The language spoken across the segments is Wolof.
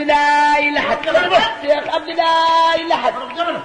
Abdoulaye Lahad Cheikh Abdoulaye Lahad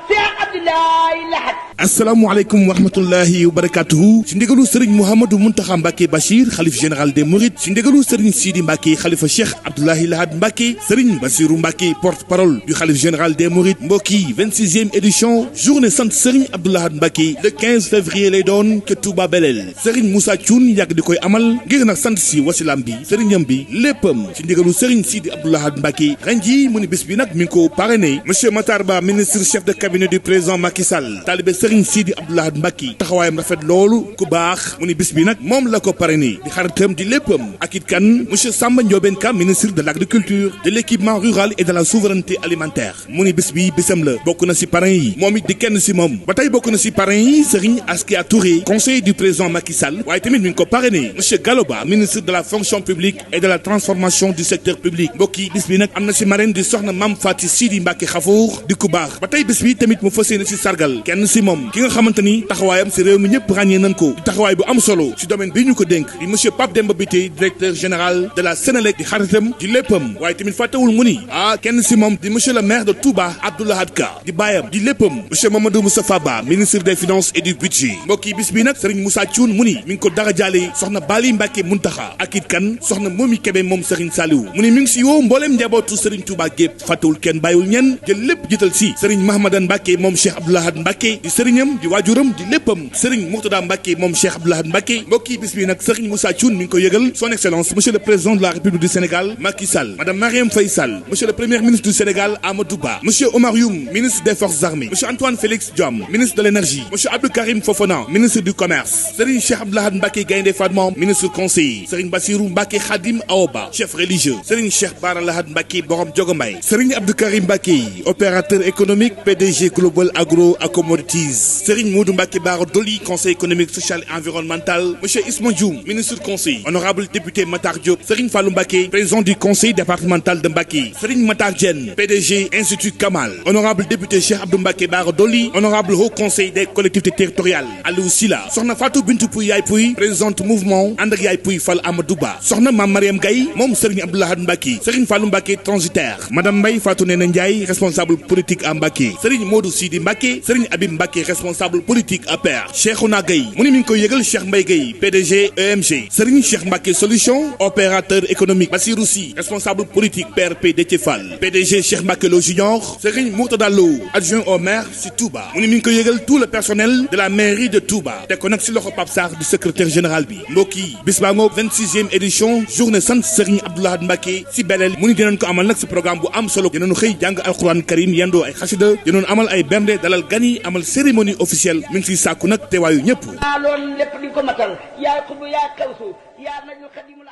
Cheikh Abdoulaye Lahad. asalaamaaleykum wa rahmatullahi wa barakatuhu ci ndigalu Serigne Mouhamadou Mountakha Mbacké Bachir xalif général des Mourides ci ndigalu Serigne Sidi Mbacké xalifa Cheikh Abdoulaye Lahad Mbacké Serigne Bassirou Mbacké porte-parole du xalif général des Mourides mbokk yi 26e édition journée sant Serigne Abdou Lahad Mbacké le 15 février lay doon ca Touba Belel Serigne Moussa Thioune yàgg di koy amal ngir nag sant si wasilam bi sëriñam bi léppam ci ndigalu Serigne Sidi Abdou Lahad Mbacké ren jii mu ni bés bi nag mi ngi ko parrainé monsieur Matar Ba ministre chef de cabinet du président Macky Sall talibé Serigne Sidi Abdou Lahad Mbacké taxawaayam rafet loolu ku baax mu ni bés bi nag moom la ko parrainé di xaritam di léppam ak it kan monsieur Samba Ndiobène Ka ministre de l'agriculture de l'équipement rural et de la souveraineté alimentaire mu ni bés bi bésam la bokk na si parrain yi moom it di kenn si moom ba tey bokk na si parrain yi Serigne Askia Touré conseiller du président Macky Sall waaye tamit mi ngi ko parrainé monsieur Gallo Ba ministre de la fonction publique et de la transformation du secteur public mbokk yi bés bi nag am na si marraine di soxna Mame Faty Sidi Mbacké Khafour di ku baax ba tey bés bi tamit mu fas yéene si sargal kenn si moom ki nga xamante ni taxawaayam si réew mi ñëpp ràññee nañ ko di taxawaay bu am solo si domaine bi ñu ko dénk di monsieur Pape Demba Bitèye directeur général de la Sénélec di xaritam di léppam waaye tamit fàttewul mu ni kenn si moom di monsieur le maire de Touba Abdou Lahad Ka di baayam di léppam monsieur Mamadou Moustapha Ba ministre des finances et du budget mbokk yi bis bi nag Serigne Moussa Thioune mu ni mi ngi ko dara jaale soxna Bali Mbacké Muntaxa ak it kan soxna Momi Kébé moom Serigne Saliou mu ni mi ngi si woo mbooleem njabootu Serigne Touba gépp fàttewul kenn bàyyiwul ñenn jël lépp jiital si Serigne Mahamadan Mbacké moom Cheikh Abdou Lahad Mbacké di sëriñam di waajuram di léppam Serigne Mourtada Mbacké moom Cheikh Abdou Lahad Mbacké mbokk yi bis bi nag Serigne Moussa Thioune mi ngi ko yëgal son excellence monsieur le président de la République du Sénégal Macky Sall madame Marième Faye Sall monsieur le premier ministre du Sénégal Amadou Ba monsieur Omar Youm ministre des forces armées monsieur Antoine Félix Diome ministre de l'énergie monsieur Abdou Karim Fofana ministre du commerce Serigne Cheikh Abdou Lahad Mbacké Gaïndé Fatma ministre conseiller Serigne Bassirou Mbacké Khadim Aoba chef religieux Serigne Cheikh Bara Lahad Mbacké borom Jogomay Serigne Abdou Karim Mbacké opérateur économique PDG Global Agro Commodities Serigne Modou Mbacké Bara Doli conseil économique social et environnemental monsieur Isma Dioum ministre conseil honorable député Matar Diop Serigne Fallou Mbacké président du conseil départemental de Mbacké Serigne Matar Diène PDG Institut Kamal honorable député Cheikh Abdou Mbacké Bara Doli honorable haut conseil des collectivités territoriales Aliou Sila soxna Fatou Bintou Pouy Yaay Pouy présidente mouvement ànd ak Yaay Pouy Fall Amadou Ba soxna Mame Mariam Gaye moom Serigne Abdou Lahad Mbacké Serigne Fallou Mbacké transitaire madame Mbaye Fatou Néné Ndiaye responsable politique à Mbacké Serigne Modou Sidi Mbacké Serigne Abib Mbacké responsable politique APR Cheikhouna Gaye mu ni mi ngi koy yëgal Cheikh Mbaye Gaye PDG EMG Serigne Cheikh Mbacké solution opérateur économique Bassirou Sy responsable politique PRP Déthié Fall PDG Cheikh Mbacké Lo Junior Serigne Mourtada Lo adjoint au maire si Touba mu ni mi ngi koy yëgal tout le personnel de la mairie de Touba te ko nag si loxo Pape Sarr du secrétaire général bi mbokk yi bis baa ngoo 26e édition journée sant Serigne Abdou Lahad Mbacké si Belel mu ni dinañ ko amal nag si programme bu am solo dinañu xëy jàng alxuraan karim yendoo ay xasida dinañ amal ay bernde dalal gan yi amal cérémonie officielle mi ngi siy sàkku nag teewaayu ñëpp loolu lépp di ko matal yaa xubu yaa kawsu yaa najul xadimul